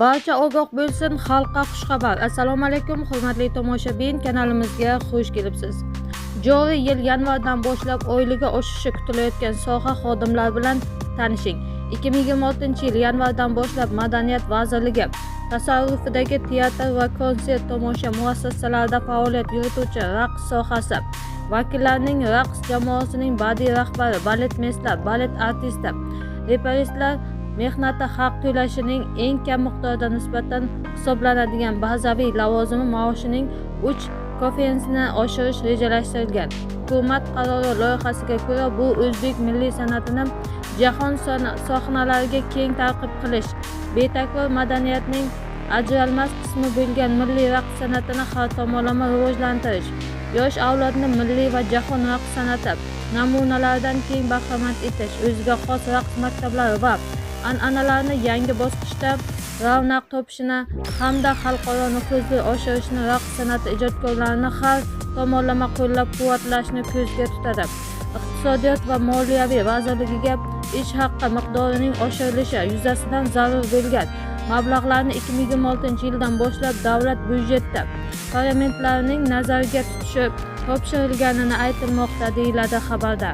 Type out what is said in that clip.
Barcha ogoh bo'lsin, xalqqa xushxabar. Assalomu alaykum, hurmatli tomoshabin, kanalimizga xush kelibsiz. Joriy yil yanvardan boshlab oyligi oshishi kutilayotgan soha xodimlari bilan tanishing. 2026-yil yanvardan boshlab Madaniyat vazirligi tasarrufidagi teatr va konsert tomosha muassasalarida faoliyat yurituvchi raqs sohasi vakillarining raqs jamoasining badiiy rahbari, baletmeyster, balet artisti, reperistlar mehnati haq to'lashining eng kam miqdorida nisbatan hisoblanadigan bazaviy lavozimi maoshining 3 koeffitsiyentini oshirish rejalashtirilgan. Hukumat qarori loyihasiga ko'ra, bu o'zbek milliy san'atini jahon sahnalariga keng targ'ib qilish, betakror madaniyatning ajralmas qismi bo'lgan milliy raqs san'atini har tomonlama rivojlantirish, yosh avlodni milliy va jahon raqs san'ati namunalaridan keng bahramand etish, o'ziga xos raqs maktablari va an'analarini yangi bosqichda ravnaq topishini hamda xalqaro nufuzli oshirishni, raqs san'ati ijodkorlarini har tomonlama qo'llab-quvvatlashni ko'zda tutadi. Iqtisodiyot va moliyaviy vazirligiga ish haqi miqdorining oshirilishi yuzasidan zarur bo'lgan mablag'larni 2026-yildan boshlab davlat byudjeti parametrlarining nazariga tutishi topshirilganini aytilmoqda, deyiladi xabarda.